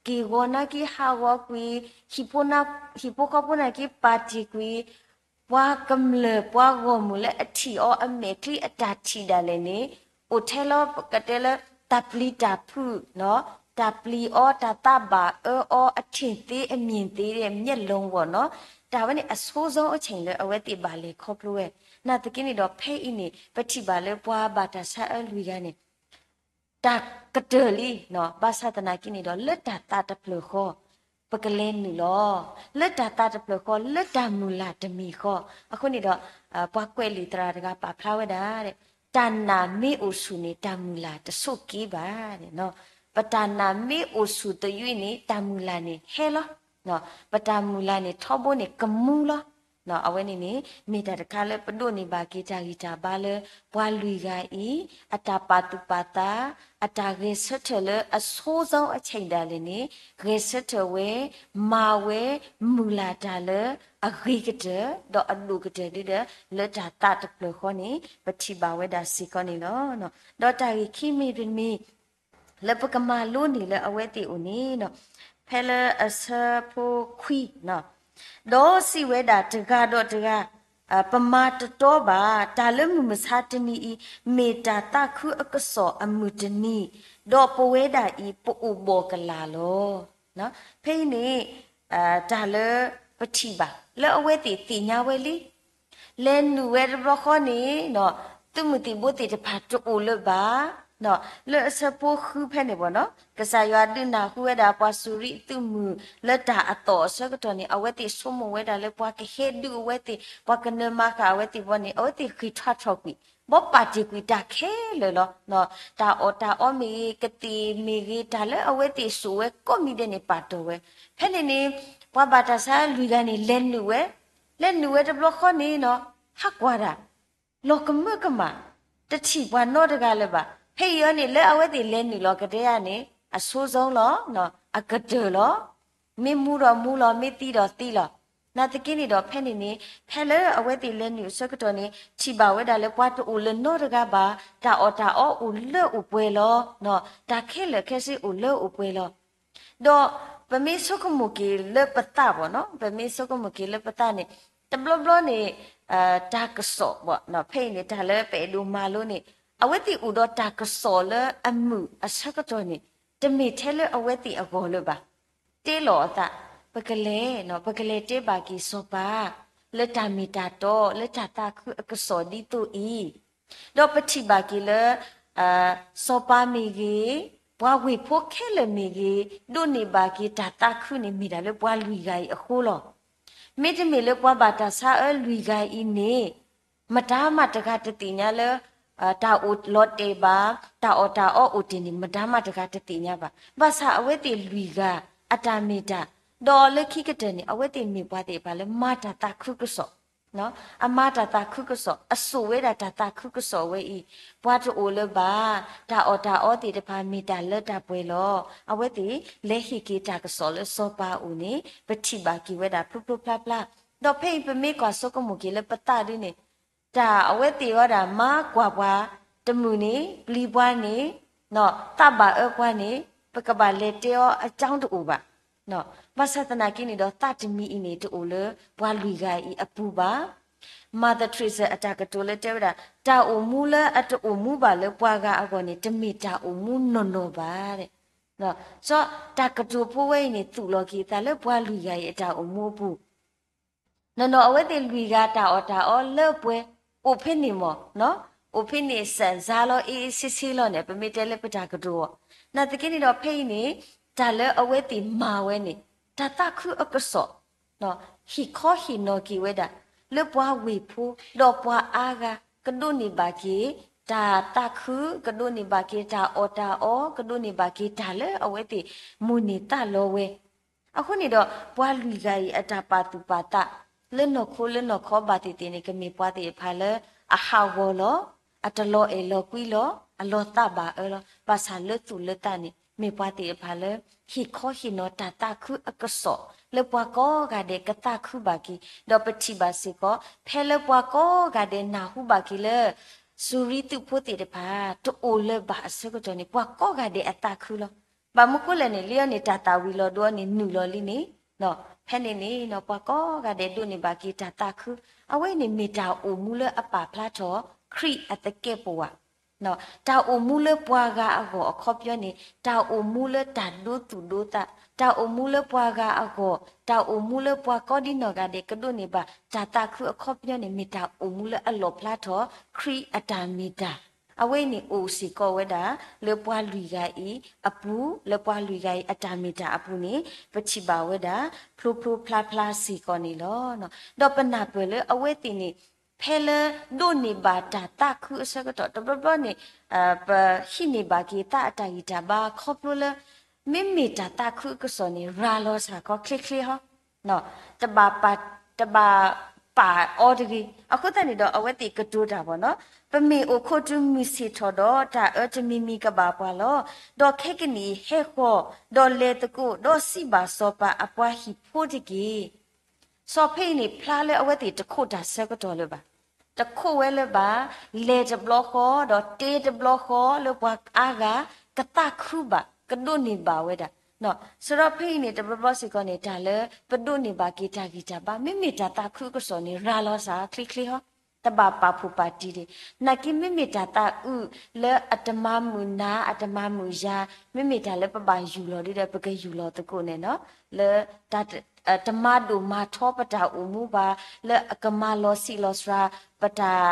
ဂီၤကွံာ်, က့ၢ်ဂီၤနာ်က့ဟးဂီၤကွံာ်, ဟံၣ်ဖိဃီဖိနာ်က့ပာ်တ့ၢ်ကွံာ်, ပှၤကမျၢၢ်ပှၤဂီၢ်မုၢ်လၢအထံၣ်အီၤအမဲာ်ချံအတၢ်ထံၣ်ဒၣ်လဲာ်န့ၣ် အိၣ်ထဲလီၤ ပကတဲလၢ တၢ်ပျံၤတၢ်ဖုး, တၢ်ပျံၤအီၤ တၢ်သးဘၣ်အၢအီၤ အထံၣ်သ့အမြင်သ့ မျက်လုံးပေါ့နော်. တၢ်ဝဲန့ၣ်အဆိစီအိၣ်ဆံးလၢအဝဲသ့ၣ်ဘၣ်လဲၤခီဖျိဝဲ. နာ်သက့န့ၣ်ဒီး ဖဲအံၤန့ၣ် ပထံၣ်ဘၣ်လၢပှၤဘၣ်တၢ်ဆါအၢလွံၢ်ဂၤန့ၣ် တၢ်ကတၢၢ်လံ, ဘၣ်ဆၣ်သနာ်က့န့ၣ်ဒီး လၢတၢ်သးတဖျၢၣ်ဃီ ပကလဲၤနုာ်လီၤ. လၢတၢ်သးတဖျၢၣ်ဃီ လၢတၢ်မုၢ်လၢ်တမံၤဃီ. အဃိန့ၣ်ဒီး ပှၤကွဲးလံာ်သရၣ်တဂၤပာ်ဖျါဝဲဒၣ် တၢ်နာ်မ့ၢ်အိၣ်ဆူၣ်န့ၣ် တၢ်မုၢ်လၢ်တဆိးက့ဘၣ်. ပတၢ်နာ်မ့ၢ်အိၣ်ဆူၣ်သယုၢ်န့ၣ် တၢ်မုၢ်လၢ်န့ၣ်ဟဲလီၤ. ပတၢ်မုၢ်လၢ်န့ၣ်ထီဘိန့ၣ်ကမူလီၤ. အဝဲန့ၣ်န့ၣ် မ့ၢ်တၢ်တခါလၢပဒိးန့ၢ်ဘၣ်က့ၤတၢ်ဂံၢ်တၢ်ဘါလၢ ပှၤလွံၢ်ဂၤအံၤ အတၢ်ပာ်သူၣ်ပာ်သး အတၢ်ဂဲၤဆၢထၢၣ်လၢအဆိစီအဆံးဒၣ်လဲာ်န့ၣ် ဂဲၤဆၢထၢၣ်ဝဲ မၤဝဲ မုၢ်လၢ်တၢ်လၢအဂ့ၤကတၢၢ် ဒီးအဒိၣ်ကတၢၢ်ဒုဒီး လၢတၢ်သးတဖျၢၣ်ဃီန့ၣ် ပထံၣ်ဘၣ်ဝဲဒၣ်စ့ၢ်ကီးန့ၣ်လီၤ. ဒီးတၢ်ဂ့ၢ်ခံမံၤတမံၤ လၢပကမၤလိန့ၢ်လၢအဝဲသ့ၣ်အအိၣ်န့ၣ် ဖဲလၢအဆၢဖိခွံ ဒီးစံးဝဲဒၣ်တဂၤဒီးတဂၤ ပမၤတတီဘၣ်, တၢ်လၢမုၢ်မဆါတနံၤအံၤ မ့ၢ်တၢ်သးခုအကစီၣ်အမုၢ်တနံၤ, ဒီးပဝဲဒၣ်အံၤ ပအိၣ်ဘီၣ်ကလာ်လီၤ. ဖဲအံၤန့ၣ် တၢ်လၢပထံၣ်ဘၣ် လၢအဝဲသ့ၣ်သ့ၣ်ညါဝဲလံ လဲၤနုာ်ဝဲတဘျီဃီန့ၣ် သုးမုၢ်သံၣ်ဘိသ့ၣ်တဖၣ်တအိၣ်လၢၤဘၣ်. လၢအဆၢဖိဃုဖဲန့ၣ်ဘၣ်နီၤ ကစၢ်ယွၤဒုးနၢ်ဟူဝဲဒၣ်ပှၤစူၤရံသုးမုၢ်လၢတၢ်အသီၣ်အဆၢကတီၢ်န့ၣ် အဝဲသ့ၣ်ဆိကမိၣ်ဝဲဒၣ်လၢပှၤကဟဲဒုးအဝဲသ့ၣ် ပှၤကနၢမၤဃာ်အဝဲသ့ၣ်ဘီန့ၣ် အဝဲသ့ၣ်ဃ့ၢ်ထွါထီၣ်ကွံာ် ဘီပာ်တ့ၢ်ကွံာ်တၢ်ခဲလၢာ်လီၤ. တၢ်အီၣ်တၢ်အီမ့ၢ်ဂ့ၤ ကသ့ၣ်မ့ၢ်ဂ့ၤ တၢ်လၢအဝဲသ့ၣ်စိာ်ဝဲကိးမံၤဒဲးန့ၣ် ပာ်တီၢ်ဝဲ. ဖဲန့ၣ်န့ၣ် ပှၤဘၣ်တၢ်ဆါလွံၢ်ဂၤန့ၣ် လဲၤနုာ်ဝဲ လဲၤနုာ်ဝဲတဘျီဃီန့ၣ်နီၤ ဟးကွၢ်ဒၣ် လီၤကမၢကမၣ် တထံၣ်ပှၤနီတဂၤလၢၤဘၣ်. ဖဲအံၤအီၤန့ၣ် လၢအဝဲသ့ၣ်လဲၤနုာ်လီၤကတဲယၤန့ၣ် အဆိစီလီၤ အကတၢၢ်လီၤ မ့ၢ်မူဒီးမူလီၤ မ့ၢ်သံဒီးသံလီၤ. နာ်သက့န့ၣ်ဒီး ဖဲန့ၣ်န့ၣ် ဖဲလၢအဝဲသ့ၣ်လဲၤနုာ်အဆၢကတီၢ်န့ၣ် ထံၣ်ဘၣ်ဝဲဒၣ်လၢပှၤတအိၣ်လၢၤနီတဂၤဘၣ်. တၢ်အီၣ်တၢ်အီအိၣ်လၢအိၣ်ပှဲၤလီၤ. တၢ်ခဲလၢာ်ခဲဆ့အိၣ်လၢအိၣ်ပှဲၤလီၤ. ဒီးပမ့ၢ်ဆိကမိၣ်က့ၤလၢပသးဘၣ်နီၤ ပမ့ၢ်ဆိကမိၣ်က့ၤလၢပသးန့ၣ် တဘျီဘျီန့ၣ် တၢ်ကစီၣ်ဘၣ် ဖဲအံၤန့ၣ် တၢ်လၢပအဲၣ်ဒိးမၤလိန့ၣ် အဝဲသ့ၣ်အိၣ်ဒီးတၢ်ကစီၣ်လၢအမုာ်အဆၢကတီၢ်န့ၣ် တမ့ၢ်ထဲလၢအဝဲသ့ၣ်အဂီၢ်လၢၤဘၣ်. တဲလီၤအသး ပကလဲၤ ပကလဲၤတဲဘၣ်က့ၤစီၤပၤ လၢတၢ်မ့ၢ်တၢ်တီ လၢတၢ်သးခုအကစီၣ်ဒ်သိးအံၤ ဒီးပထံၣ်ဘၣ်က့ၤလၢ စီၤပၤမ့ၢ်ဂ့ၤ ပှၤဝ့ၢ်ဖိခဲလၢာ်မ့ၢ်ဂ့ၤ ဒိးန့ၢ်ဘၣ်က့ၤတၢ်သးခုန့ၣ် မ့ၢ်ဒၣ်လၢပှၤလွံၢ်ဂၤအံၤအဃိလီၤ. မ့တမ့ၢ်လၢပှၤဘၣ်တၢ်ဆါအၢလွံၢ်ဂၤအံၤန့ၣ် မတၤမးတဂၤတသ့ၣ်ညါလၢ တၢ်အိၣ်လီၤတဲာ်ဘၣ် တၢ်အီၣ်တၢ်အီအိၣ်တ့ၢ်န့ၣ် မတၤမးတဂၤတသ့ၣ်ညါဘၣ်. ဘၣ်ဆၣ်အဝဲသ့ၣ်လွံၢ်ဂၤ အတၢ်မ့ၢ်တၢ် ဒီးလၢခံကတၢၢ်န့ၣ် အဝဲသ့ၣ်မ့ၢ်ပှၤသ့ၣ်တဖၣ်လၢမၤတၢ်သးခုကစီၣ် အမၤတၢ်သးခုကစီၣ် အစိာ်ဝဲဒၣ်တၢ်သးခုကစီၣ်ဝဲအံၤ ပှၤတအိၣ်လၢၤဘၣ် တၢ်အီၣ်တၢ်အီသ့ၣ်တဖၣ်မ့ၢ်တၢ်လၢတၢ်ပှဲၤလီၤ. အဝဲသ့ၣ်လဲၤဟ့ၣ်က့ၤတၢ်ကစီၣ်လၢစီၤပၤအအိၣ်န့ၣ် ပထံၣ်ဘၣ်က့ၤဝဲဒၣ်ဖျိဖျိဖျါဖျါ. ဒီးဖဲအံၤပမ့ၢ်ကွၢ်ဆိကမိၣ်က့ၤလၢပသးဒ်န့ၣ် တၢ်အဝဲသ့ၣ်ဝဲဒၣ်မၤကွၢ်ပှၤ တမုာ်န့ၣ် ပျံၤပှၤန့ၣ် သးဘၣ်အၢပှၤန့ၣ် ပကဘၣ်လဲၤတဲအီၤအကၠီတအိၣ်ဘၣ်. ဘၣ်ဆၣ်သနာ်က့န့ၣ်ဒီး သးတမံၤအံၤန့ၣ် တအိၣ်လၢပှၤလွံၢ်ဂၤအံၤအပူၤဘၣ်. Mother Teresa အတၢ်ကတိၤလၢတဲဝဲဒၣ် တၢ်အိၣ်မူလၢအတအိၣ်မူဘၣ်လၢပှၤဂၤအဂီၢ်န့ၣ် တမ့ၢ်တၢ်အိၣ်မူနီၢ်နီၢ်ဘၣ်. စီၤတၢ်ကတိၤဖိဝဲအံၤန့ၣ် သူၣ်လီၤက့ၤအသးလၢပှၤလွံၢ်ဂၤအံၤအတၢ်အိၣ်မူအပူၤ နီၢ်နီၢ်အဝဲသ့ၣ်လွံၢ်ဂၤတၢ်အီၣ်တၢ်အီလၢပှဲၤ အိၣ်ဖဲန့ၣ်မး, အိၣ်ဖဲန့ၣ်စၢ်စါလီၤ အ့အ့ဆ့ဆ့လီၤန့ၣ် ပမ့ၢ်တဲလၢပတၢ်ကတိၤအီၤ. နာ်သက့န့ၣ်ဒီးဖဲအံၤန့ၣ် တၢ်လၢအဝဲသ့ၣ်မၤဝဲန့ၣ် တၢ်သးခုအကစီၣ် ဟ့ၣ်ခီဟ့ၣ်နီၤက့ၤဝဲဒၣ် လၢပှၤဝ့ၢ်ဖိ ဒီးပှၤအါဂၤ ကဒိးန့ၢ်ဘၣ်က့ၤ တၢ်သးခုကဒိးန့ၢ်ဘၣ်က့ၤ တၢ်အီၣ်တၢ်အီ ကဒိးန့ၢ်ဘၣ်က့ၤတၢ်လၢအဝဲသ့ၣ်မိၣ်န့ၢ်သးလီဝဲ. အဃိန့ၣ်ဒီး ပှၤလွံၢ်ဂၤအံၤအတၢ်ပာ်သူၣ်ပာ်သး လၢနီၢ်ခိလၢနီၢ်ခီဘၣ်သ့ၣ်သ့ၣ်န့ၣ် ကမ့ၢ်ပှၤသ့ၣ်တဖၣ်လၢ အဟးဂီၤလီၤ, အတလီၤအဲၣ်လီၤကွံလီၤ, အလီၤသးဘၣ်အၢလီၤ. ဘၣ်ဆၣ်လၢသူၣ်လၢသးန့ၣ် မ့ၢ်ပှၤသ့ၣ်တဖၣ်လၢ ဟ့ၣ်ခီဟ့ၣ်နီၤတၢ်သးခုအကစီၣ် လၢပှၤကိးဂၤဒဲးကသးခုဘၣ်က့ၤ, ဒီးပထံၣ်ဘၣ်စ့ၢ်ကီး ဖဲလၢပှၤကိးဂၤဒဲးနၢ်ဟူဘၣ်က့ၤလၢ စူၤရံသုးဖိသ့ၣ်တဖၣ် တအိၣ်လၢၤဘၣ်အဆၢကတီၢ်န့ၣ် ပှၤကိးဂၤဒဲးအသးခုလီၤ. ဘၣ်မနုၤဃိလဲၣ်န့ၣ် လံအီၤန့ၣ် တၢ်သၣ်ဝံၤလီၤဒိအီၤန့ၣ် နုာ်လီၤလံန့ၣ်, ဖဲန့ၣ်န့ၣ် ပှၤကိးဂၤဒဲးဒိးန့ၢ်ဘၣ်က့ၤတၢ်သးခု, အဝဲန့ၣ်မ့ၢ်တၢ်အိၣ်မူလၢအပာ်ဖျါထီၣ် ခရံာ်အသကဲးပဝး တၢ်အိၣ်မူလၢပှၤဂၤအဂီၢ်အခီပညီန့ၣ် တၢ်အိၣ်မူလၢတၢ်ဒိသူၣ်ဒိသး, တၢ်အိၣ်မူလၢပှၤဂၤအဂီၢ်, တၢ်အိၣ်မူလၢပှၤကိးဒံနီၢ်ဂၤဒဲးကဒိးန့ၢ်ဘၣ် တၢ်သးခုအခီပညီန့ၣ် မ့ၢ်တၢ်အိၣ်မူလၢအလီၣ်ဖျါထီၣ် ခရံာ်အတၢ်မ့ၢ်တၢ်. အဝဲန့ၣ်အိၣ်စ့ၢ်ကီးဝဲဒၣ် လၢပှၤလွံၢ်ဂၤအံၤအပူၤ, လၢပှၤလွံၢ်ဂၤအံၤအတၢ်မ့ၢ်တၢ်အပူၤန့ၣ် ပထံၣ်ဘၣ်ဝဲဒၣ် ဖျိဖျိဖျါဖျါစ့ၢ်ကီးန့ၣ်လီၤ. ဒီးပနၢ်ပၢၢ်လၢအဝဲသ့ၣ်န့ၣ် ဖဲလၢဒိးန့ၢ်ဘၣ်တၢ်သးခုအဆၢကတီၢ် တဘျီဘျီန့ၣ် ပဟံးန့ၢ်ဘၣ်က့ၤသးအတၢ်ဂံၢ်တၢ်ဘါခီဖျိလၢ မ့မ့ၢ်တၢ်သးခုအကစီၣ်န့ၣ် ရၤလီၤစ့ၢ်ကီးချ့ချ့ဟီ, တဘၣ်ပာ်, တဘၣ်ပာ်အီၤတဂ့ၤ. အဃိသတးန့ၣ်ဒီး အဝဲသ့ၣ်ကတိၤတၢ်ဘၣ်နီၤ, ပမ့ၢ်အိၣ်ခိးတုၤမုၢ်ဆ့ၣ်ထီၣ်ဒီး တၢ်အၢတမံၤမံၤကဘၣ်ပှၤလီၤ. ဒီးခဲကနံၣ်အံၤဟဲဃီၤ, ဒီးလဲၤသကိး, ဒီးစံးဘၣ်စီၤပၤအပှၤဟံၣ်ဖိတက့ၢ်. စီၤဖဲအံၤန့ၣ် ဖျါလၢအဝဲသ့ၣ်တခိးတၢ်ဆၢကတီၢ်လၢၤဘၣ်. တခိးဝဲလၢၤဘၣ်, လဲၤတဘျီဃီ, ဒီးတဲတဘျီဃီလၢပှၤအါဂၤ ကသးခုဘၣ်, ကဒိးန့ၢ်ဘၣ်ဝဲဒၣ်. စီၤဖဲအံၤန့ၣ် တဘျီဘျီစ့ၢ်ကီးန့ၣ် တၢ်လၢပဒိးန့ၢ်ဘၣ်က့ၤတၢ်ဂံၢ်တၢ်ဘါ မ့မ့ၢ်တၢ်သးခုအကစီၣ်န့ၣ် ရၤလီၤစ့ၢ်ကီးချ့ချ့ဟီ, တဘၣ်ပာ်ဖှိၣ်ပာ်တံၢ်ဒံး. နာ်က့မ့မ့ၢ်တၢ်သးအုးလၢအတမၤမုာ်နၤ အတမၤမုာ်ယၤ, မ့မ့ၢ်တၢ်လၢပဘၣ်ယူၢ်လီၤဒ်ဒီး ပကယူၢ်လီၤသကိးန့ၣ်နီၤ, လၢ တမၤဒိၣ်မၤထီပတၢ်အိၣ်မူဘၣ်, လၢအကမၤလီၤဆံးလီၤစှၤ ပတၢ်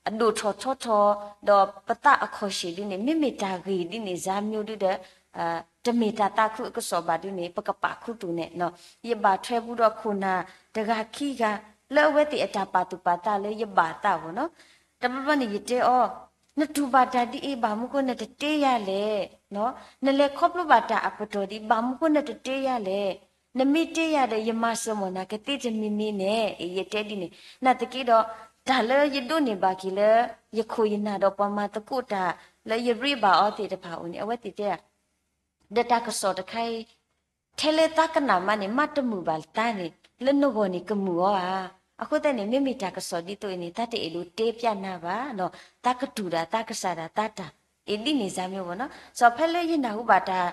အဒိၣ်ထီၣ်ထီထီၣ်, ဒီးပသးအခီၣ်ဆ့ၣ်ဒ်န့ၣ် မ့မ့ၢ်တၢ်ဂ့ၢ်ဒ်န့ၣ် စၢ်မၠိဒ်ဒီး တမ့ၢ်တၢ်သးခုအကစီၣ်ဘၣ်ဒ်န့ၣ် ပကပာ်ခူသူၣ်န့ၣ်, ယဘၣ်ထွဲဘူးဒီးခိၣ်နၢ်တဂၤခံဂၤ လၢအဝဲသ့ၣ်အတၢ်ပာ်သူၣ်ပာ်သးလၢယဘၣ်သးဘၣ်နီၤ. တဘျီဘျီန့ၣ်ယတဲအီၤ, နတူၢ်ဘၣ်တၢ်ဒ်အံၤ ဘၣ်မနုၤဃိနတတဲယၤလဲၣ်, နလဲၤခီဖျိဘၣ်တၢ်အပတီၢ်ဒ်အံၤ ဘၣ်မနုၤဃိနတတဲယၤလဲၣ်, နမ့ၢ်တဲယၤဒီး ယမၤစၢၤမီၢ်နၤကသ့တမံၤမံၤန့ၣ် ယတဲဒ်န့ၣ်. နာ်သက့ဒီး တၢ်လၢယဒိးန့ၢ်ဘၣ်က့ၤလၢ ယခိၣ်ယနၢ်ဒီးပှၤမၤသကိးတၢ်လၢယရ့ဘၣ်အီၤသ့ၣ်တဖၣ်အအိၣ်န့ၣ် အဝဲသ့ၣ်တဲ ဒီးတၢ်ကစီၣ်တခါအံၤ ထဲလၢသးကနၣ်မးန့ၣ် မးတမုာ်ဘၣ်သးန့ၣ် လၢနဂီၢ်န့ၣ်ကမုာ်အီၤဧါ. အဃိသတးန့ၣ် မ့မ့ၢ်တၢ်ကစီၣ်ဒ်သိးအံၤန့ၣ် သးတအဲၣ်ဒိးတဲပျးနၤဘၣ်နီၤ, သးကတူၢ်ဒၣ်သးကစၢ်ဒၣ်သးတၢ်အံၤဒ်န့ၣ် စၢ်မၠိဘၣ်နီၤ. စီၤဖဲလၢယနၢ်ဟူဘၣ်တၢ်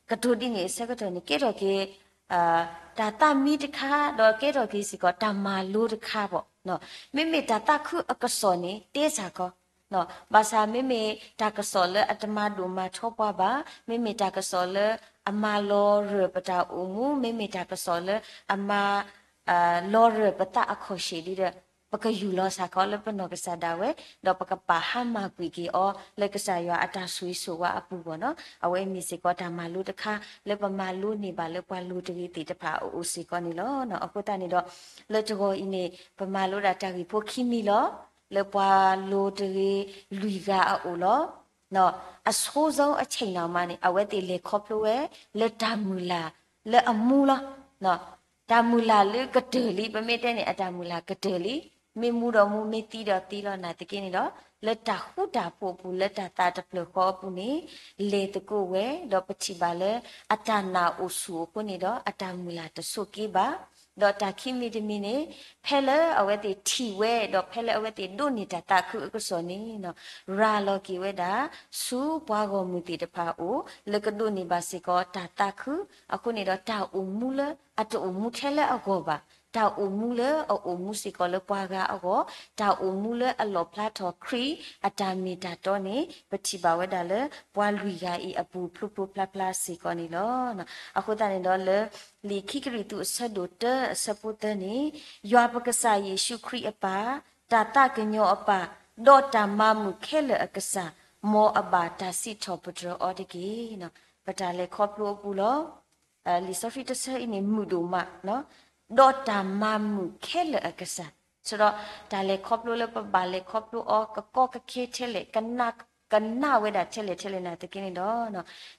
ကတိၤဒ်န့ၣ်အဆၢကတီၢ်န့ၣ် ကဲထီၣ်က့ၤ တၢ်သးမံတခါ ဒီးကဲထီၣ်က့ၤစ့ၢ်ကီးတၢ်မၤလိတခါဘၣ်. မ့မ့ၢ်တၢ်သးခုအကစီၣ်န့ၣ် တဲစ့ၢ်ကီး ဘၣ်ဆၣ်မ့မ့ၢ်တၢ်ကစီၣ်လၢအတမၤဒိၣ်မၤထီပှၤဘၣ်, မ့မ့ၢ်တၢ်ကစီၣ်လၢအမၤလီၤရၢၢ်ပတၢ်အိၣ်မူ, မ့မ့ၢ်တၢ်ကစီၣ်လၢအမၤ လီၤရၢၢ်ပသးအခီၣ်ဆ့ၣ်ဒ်ဒီး ပကယူၢ်လီၤစ့ၢ်ကီးလၢပနီၢ်ကစၢ်ဒၣ်ဝဲ, ဒီးပကပာ်ဟါမၢ်ကွံာ်က့ၤအီၤ လၢကစၢ်ယွၤအတၢ်ဆိၣ်ဂ့ၤဆိၣ်ဝါအပူၤဘၣ်နီၤ. အဝဲမ့ၢ်စ့ၢ်ကီးတၢ်မၤလိတခါ လၢပမၤလိန့ၢ်ဘၣ်လၢပှၤလိၤတဂ့ၤသ့ၣ်တဖၣ်အအိၣ်စ့ၢ်ကီးန့ၣ်လီၤ. အဃိသတးန့ၣ်ဒီး လၢတဂီၤအံၤန့ၣ် ပမၤလိဒၣ်တၢ်ဂ့ၢ်ဖိခံမံၤလီၤ. လၢပှၤလိၤတဂ့ၤလွံၢ်ဂၤအအိၣ်လီၤ. အဆိစီအဆ့ၣ်နီၤမးန့ၣ် အဝဲသ့ၣ်လဲၤခီဖျိဝဲ လၢတၢ်မုၢ်လၢ်လၢအမူလီၤ. တၢ်မုၢ်လၢ်လၢကတၢၢ်လံ, ပမ့ၢ်တဲန့ၣ် အတၢ်မုၢ်လၢ်ကတၢၢ်လံ, မ့ၢ်မူဒီးမူ မ့ၢ်သံဒီးသံလီၤ. နာ်သက့န့ၣ်ဒီး လၢတၢ်ဃူတၢ်ဖိးအပူၤ လၢတၢ်သးတဖျၢၣ်ဃီအပူၤန့ၣ် လဲၤသကိးဝဲ, ဒီးပထံၣ်ဘၣ်လၢ အတၢ်နာ်အိၣ်ဆူၣ်အဃိန့ၣ်ဒီး အတၢ်မုၢ်လၢ်တဆိးက့ဘၣ်. ဒီးတၢ်ခံမံၤတမံၤန့ၣ် ဖဲလၢအဝဲသ့ၣ်ထံၣ်ဝဲ ဒီးဖဲလၢအဝဲသ့ၣ်ဒိးန့ၢ်တၢ်သးခုအကစီၣ်န့ၣ် ရၤလီၤက့ၤဝဲဒၣ် ဆူပှၤဂီၢ်မုၢ်သ့ၣ်တဖၣ်အအိၣ် လၢကဒိးန့ၢ်ဘၣ်စ့ၢ်ကီးတၢ်သးခု, အဃိန့ၣ်ဒီးတၢ်အိၣ်မူလၢအတအိၣ်မူထဲလၢအဂီၢ်ဘၣ်, တၢ်အိၣ်မူလၢအအိၣ်မူစ့ၢ်ကီးလၢပှၤဂၤအဂီၢ်, တၢ်အိၣ်မူလၢအလီၣ်ဖျါထီၣ်ခရံာ်အတၢ်မ့ၢ်တၢ်တီန့ၣ် ပထံၣ်ဘၣ်ဝဲဒၣ်လၢ ပှၤလွံၢ်ဂၤအံၤအပူၤဖျိဖျိဖျါဖျါစ့ၢ်ကီးန့ၣ်လီၤ. အဃိသတးန့ၣ်ဒီးလၢ လံာ်ခံကရံၣ်သူးအဆၢဒိၣ်တၢအဆၢဖိသၢန့ၣ် ယွၤပကစၢ်ယ့ၣ်ၡူးခရံာ်အပၢ်, တၢ်သးကညီၤအပၢ်, ဒီးတၢ်မၤမုာ်ခဲလၢာ်အကစၢ်, မ်အဘၣ်တၢ်စံးထီၣ်ပတြၢၤအီၤတက့ၢ်. ပတၢ်လဲၤခီဖျိအပူၤလီၤ. လံာ်စီဆှံတဆၢအံၤန့ၣ် မုာ်ဒိၣ်မး, ဒီးတၢ်မၤမုာ်ခဲလၢာ်အကစၢ် ဆိဒီး တၢ်လဲၤခီဖျိလၢပဘၣ်လဲၤခီဖျိအီၤ ကကီကခဲထဲလဲၣ် ကနၣ်ဝဲဒၣ်ထဲလဲၣ်ထဲလဲၣ်နာ်သက့န့ၣ်ဒီး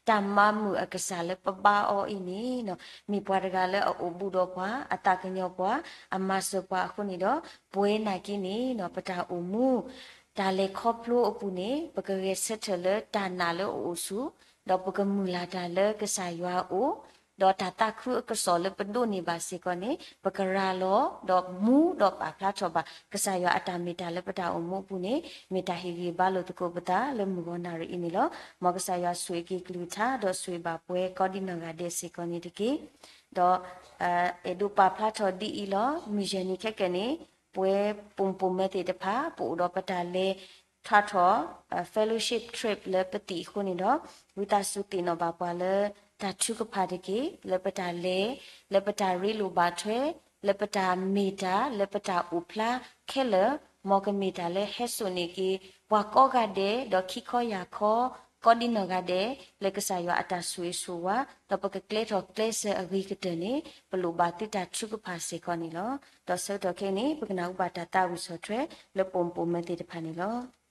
တၢ်မၤမုာ်အကစၢ်လၢပဘါအီၤအံၤန့ၣ် မ့ၢ်ပှၤတဂၤလၢအအိၣ်ဘူးဒီးပှၤ အသးကညီၤပှၤ အမၤစၢၤပှၤအဃိန့ၣ်ဒီး ပဝဲနာ်က့န့ၣ် ပတၢ်အိၣ်မူ တၢ်လဲၤခီဖျိအပူၤန့ၣ် ပကဂဲၤဆၢထၢၣ်လၢတၢ်နာ်လၢအအိၣ်ဆူၣ် ဒီးပကမုၢ်လၢ်တၢ်လၢကစၢ်ယွၤအအိၣ် ဒီးတၢ်သးခုအကစီၣ်လၢပဒိးန့ၢ်ဘၣ်စ့ၢ်ကီးန့ၣ် ပကရၤလီၤ ဒီးမူဒီးပာ်ဖျါထီၣ်ဘၣ် ကစၢ်ယွၤအတၢ်မ့ၢ်တၢ်လၢပတၢ်အိၣ်မူအပူၤန့ၣ် မ့ၢ်တၢ်ဟ့ၣ်ဂံၢ်ဘါလိာ်သကိးပသးလၢမုၢ်ဂီၤနၣ်ရံၣ်အံၤန့ၣ်လီၤ. မ်ကစၢ်ယွၤဆိၣ်ဂ့ၤက့ၤကလုၢ်ကထါ ဒီးဆိၣ်ဂ့ၤဘၣ်ပှၤကိးဒံနီၢ်ဂၤဒဲးစ့ၢ်ကီးန့ၣ်တက့ၢ်. ဒီး အဲၣ်ဒိးပာ်ဖျါထီၣ်ဒ်အံၤလီၤ. မုၢ်ယဲၢ်နံၤခဲကနံၣ်န့ၣ် ပဝဲပိာ်မုၣ်ပိာ်မၢၤသ့ၣ်တဖၣ် ပအိၣ်ဒီးပတၢ်လဲၤထးထီၣ် fellowship trip လၢပသံၣ်အဃိန့ၣ်ဒီး ဝံသးစူၤသ့ၣ်နီၣ်ဘၣ်ပှၤလၢတၢ်ထုကဖၣ်တက့ၢ်. လၢပတၢ်လဲၤ လၢပတၢ်ရ့လိာ်ဘၣ်ထွဲ လၢပတၢ်မ့ၢ်တၢ် လၢပတၢ်အိၣ်ဖျါခဲလၢာ် မ်ကမ့ၢ်တၢ်လၢဟဲစိာ်န့ၢ်က့ၤ ပှၤကိးဂၤဒဲး ဒီးခံခီယၢ်ခီ ကိးဒံနီၢ်ဂၤဒဲး လၢကစၢ်ယွၤအတၢ်ဆိၣ်ဂ့ၤဆိၣ်ဝါ ဒီးပကကျဲထီၣ်ကျဲစၢၤအဂ့ၤကတၢၢ်န့ၣ် ပလိၣ်ဘၣ်သုတၢ်ထုကဖၣ်စ့ၢ်ကီးန့ၣ်လီၤ. ဒီးဆၢကတီၢ်ခဲအံၤန့ၣ် ပကနၢ်ဟူဘၣ်တၢ်သးဝံၣ်ဆီၣ်ထွဲ လၢပိာ်မုၣ်ပိာ်မၢၤသ့ၣ်တဖၣ်န့ၣ်လီၤ.